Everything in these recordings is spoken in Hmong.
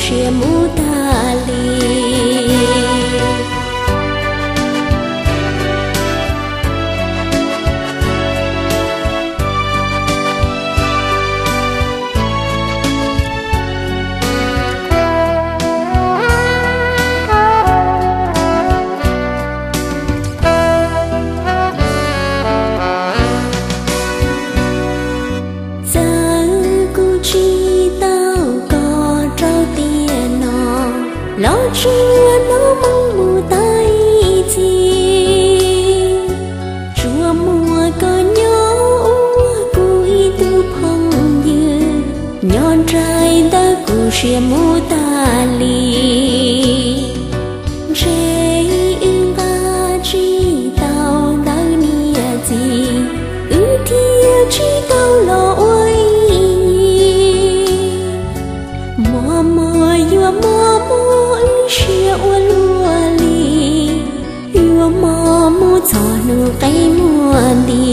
siab mus tag li. Txawm kuv tsis tau koj rau tiam no, los tsuas hnov moo mus tag ib txhis. Tsuas muaj koj nyob ua kuv ib tug phooj ywg, nyob nraim ntawm kuv siab mus tag li. Ntshe wb nqa tsis tau ntawv niam txiv, wb thiaj tsis tau los ua ib yig. Mos mos yuav mos mos wb siab ua luaj li, yuav mos mus txog hnub qe muag nti.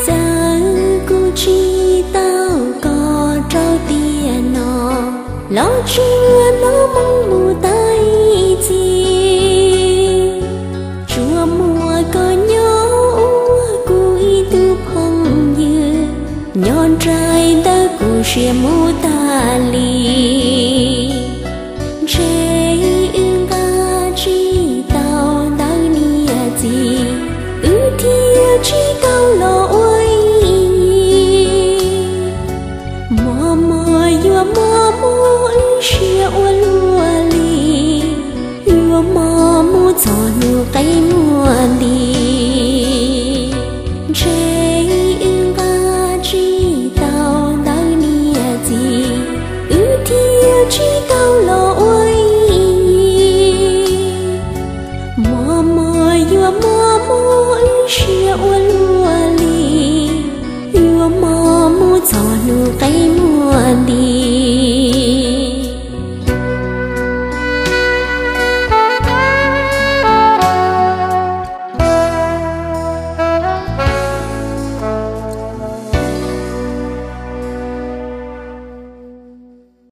Txawm kuv tsis tau koj rau tiam no, los tsuas hnov moo mus tag ib txhis. Tsuas muaj koj nyob ua kuv ib tug phooj ywg, nyob nraim ntawm kuv siab mus tag li.